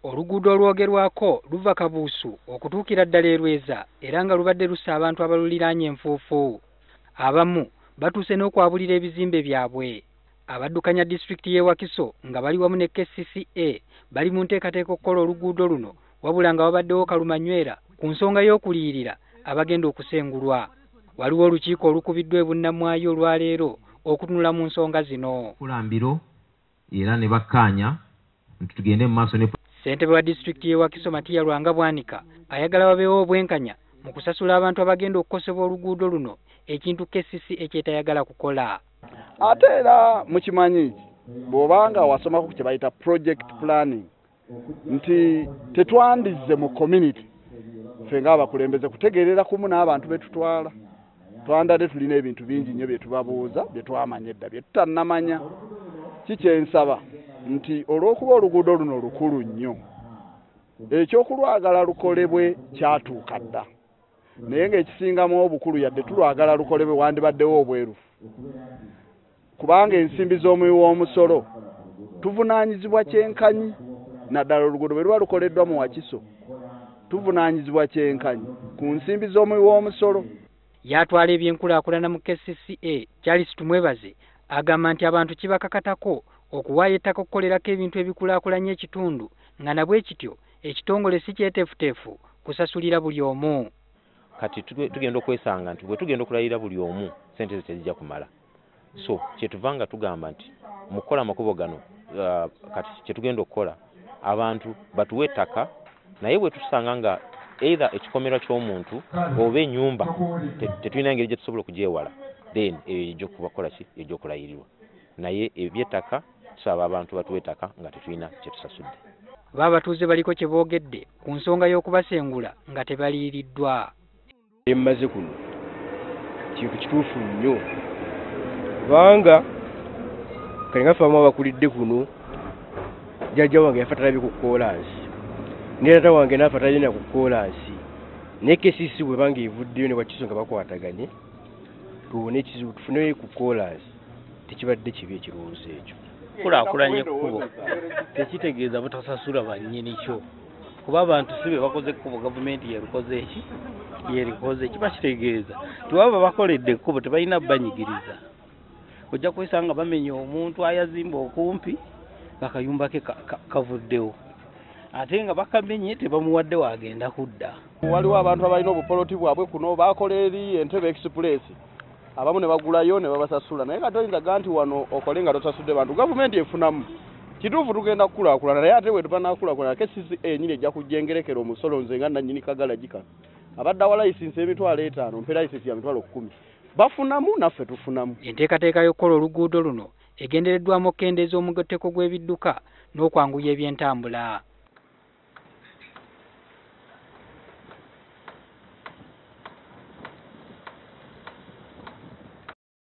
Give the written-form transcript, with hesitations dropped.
Oluguudo olwogerwako luva Kabuusu okutuukira ddala e Lweza era nga lubadde lussa abantu abaluliraanye enfuufu. Abamu batuuse n'okwabulira ebizimbe byabwe. Abaddukanya disitulikiti y'e Wakiso nga bali wamu ne KCCA bali mu nteekateeka okukola oluguudo luno, wabula nga wabaddewo kalumanywera ku nsonga y'okuliyirira abagenda okusengulwa. Waliwo olukiiko olukubiddwa e Bunnamwaya olwaleero okutunula mu nsonga zino. Kulambiro era ne bakkaanya nti tugende mu maaso ne Ssentebe wa disitulikiti y'e Wakiso Matiya Lwanga Bwanika ayagala wabeewo obwenkanya mu kusasula abantu abagenda okukosebwa oluguudo luno, ekintu KCCA kyetayagala kukola. Ate era mukimanyi bw'obanga wasomako ku kye bayita project planning nti tetwandizze mu community ffe ng'abakulembeze kutegeerera kumu n'abantu be tutwala. Twandadde tulina ebintu bingi nnyo bye tubabuuza bye twamanya edda bye tutannamanya. Kikyensaba nti olw'okuba oluguudo luno lukulu nnyo, ekyokulwagala lukolebwe kyatuuka dda, naye ng'ekisingamu obukulu yadde tulwagala lukolebwe wandibaddewo obwerufu, kubanga ensimbi z'omuwi w'omusolo tuvunaanyizibwa kyenkanyi, naddala oluguudo bwe luba lukoleddwa mu Wakiso tuvunaanyizibwa kyenkanyi ku nsimbi z'omuwi w'omusolo. Yatwala ebyenkulaakulana mu KCCA Charles Tumwebaze agamba nti abantu kibakakatako okuwaayo ettaka okukolerako ebintu ebikulaakulanya ekitundu, nga nabwe kityo ekitongole si kyeteefuteefu kusasulira buli omu. Kati tugenda okwesanga nti bwe tugenda okulayira buli omu ssente ze tezijja kumala. So kyetuva nga tugamba nti mu kukola amakubo gano, kati kyetugenda okukola abantu batuwe ettaka, naye bwe tusanga nga either ekikomera ky'omuntu oba ennyumba tetulina ngeri gye tusobola okugyewala, then eyo ejja okubakola ki, ejja okulayirirwa. Naye ebyettaka tusaba abantu batuwe ettaka nga tetulina kye tusasudde. Baabatuuze baliko kye boogedde ku nsonga y'okubasengula nga tebaliyiriddwa. Emmaze kuno kintu kituufu nnyo, kubanga kale nga ffe abamu abakulidde kuno, jjajja wange yafa talabye ku kkoolaasi, ne taata wange n'afa talina ku kkoolaasi, naye KCC bw'ebanga evuddeyo ne Wakiso nga bakwataganye tuwone ekizibu tufune ku kkoolaasi, tekibadde kibi ekirowoozo ekyo. Kulaakulanya ekkubo tekitegeeza butasasula bannyini kyo, kuba abantu si be bakoze ekkubo, gavumenti yerikoze eki yerikoze, kiba kitegeeza tewaba bakoledde ekkubo tebalina banyigiriza. Ojja kwesanga bamenya omuntu ayazimba okumpi akayumba ke kavuddewo, ate nga bakamenye tebamuwadde waagenda kudda. Waliwo abantu abalina obupoloti bwabwe kuno bakola eri Entebbe Express, abamu ne bagulayo ne babasasula, naye kati oyinza ga nti wano okole nga tosasudde bantu, gavumenti efunamu. Kituufu tugenda kukulaakulana, naye ate bwe tubanaakulaakulana KCCA ennyini ejja kujja engerekera omusolo. Nze nga nannyini kagalagi kano abadde awa layisinsi 50,000, mpe layisinsi ya 10,000, bafunamu naffe tufunamu. Enteekateeka y'okukola oluguudo luno egendereddwamu okukendeeza omugotteko gw'ebidduka n'okwanguya ebyentambula.